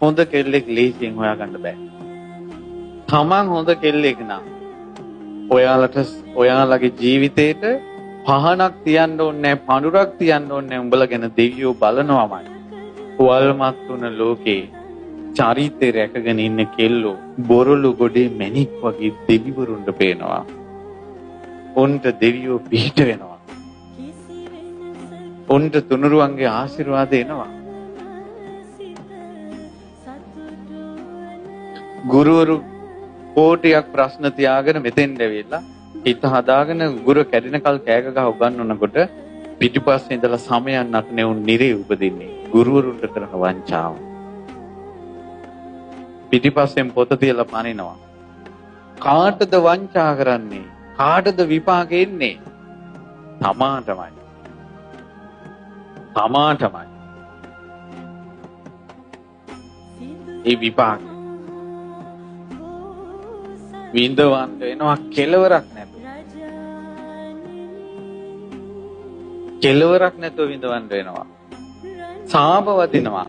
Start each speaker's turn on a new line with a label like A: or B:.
A: හොඳ කෙල්ලෙක් ලේසියෙන් හොයාගන්න බෑ. තමන් හොඳ කෙල්ලෙක් නම් ඔයාලට ඔයාලගේ ජීවිතේට පහනක් තියන්න ඕනේ නෑ, පඳුරක් තියන්න ඕනේ නෑ. උඹලා ගැන දෙවියෝ බලනවාමයි. වල්මත් වුණ ලෝකේ චරිතේ රැකගෙන ඉන්න කෙල්ලෝ බොරළු ගොඩේ මැණික් වගේ දෙවිවරුන්ට පේනවා. උන්ට දෙවියෝ පිහිට වෙනවා. උන්ට තුනුරුවන්ගේ ආශිර්වාද එනවා. ගුරුවරු කෝටියක් ප්‍රශ්න තියාගෙන මෙතෙන්ට ඇවිල්ලා හිත හදාගෙන ගුරු කැඩෙනකල් කෑග ගහ උගන්වනකොට පිටිපස්සේ ඉඳලා සමයන් නටන උන් නිරේ උපදින්නේ ගුරුවරුන්ට කරන වංචාව. පිටිපස්සෙන් පොත තියලා පනිනවා. කාටද වංචා කරන්නේ? කාටද විපාක එන්නේ? තමාටමයි. තමාටමයි. ඒ විපාක විඳවන්න වෙනවා කෙලවරක් නැතුව. කෙලවරක් නැතුව විඳවන්න වෙනවා. සාප වදිනවා.